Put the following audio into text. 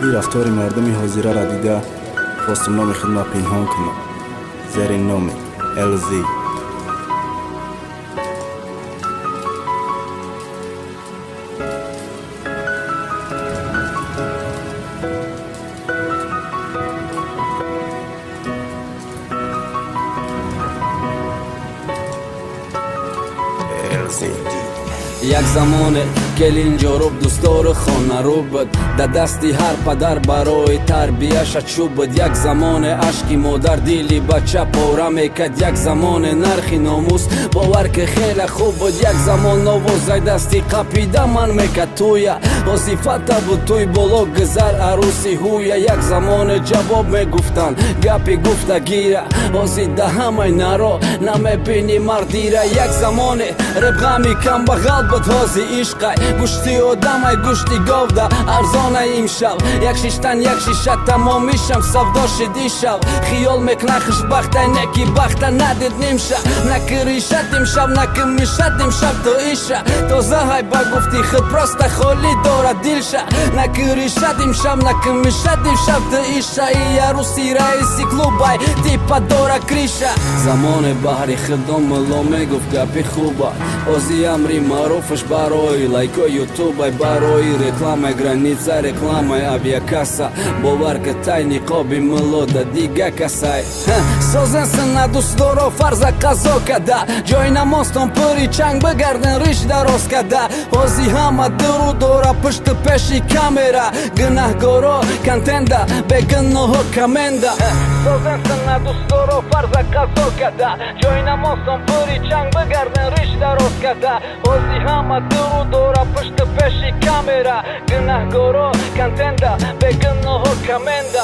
Ин рафтори мардуми ҳозираро дида, хостум номи худма пинҳон кунам зери номи ЛЗ. ЛЗ. Як замоне келин ҷоруб дӯстдору хонарӯ буд, дар дасти ҳар падар барои тарбияша чӯб буд. Як замоне ашки модар дили бача пора мекард, як замоне нархи номус, бовар ки, хеле хуб буд. Як замон новозай дасти қапида ман мекард туя, вазифата буд туй боло гузар арӯси ҳуя. Як замоне ҷавоб мегуфтанд гапи гуфтагира, ҳозир да ҳамаи наро намебини мардира. Як замоне рэп ғами камбағал буд, ҳозир ишқай гӯшти одамай, гӯшти говда арзонай. Имшаб як шиштан, як шиша тамомишам савдо шид. Ишав хиёл мекунад хушбахтай, неки бахта надид нимша. Накиришат имшаб, накимишат имшаб, то иша тозаҳай ба гуфти худ просто холӣ дорад дилша. Накиришат имшаб, накимишат имшаб, то иша и аруси раиси клубай, типа дора крыша. Замоне баҳри худо мулло мегуфт гапи хуба, ози амри маъруфаш барои лайкои ютубай, барои рекламаи граница, рекламаи авиакасса. Бовар ки тай ниқоби мулло да дига касай. Созен сина дӯстдоро фарза қазо када, ҷои намозтон пури чанг бигарден, риш дароз када. Ҳози ҳама дуру дора пушту пеши камера, гунаҳгоро контента, бегуноҳо комменда. Созен сина дӯстдоро фарза қазо када, ҷои намозтон пури чанг бигарден, риш дароз када. Ҳози ҳама дуру дора пушту пеши камера, гунаҳгоро контента, бегуноҳо комменда.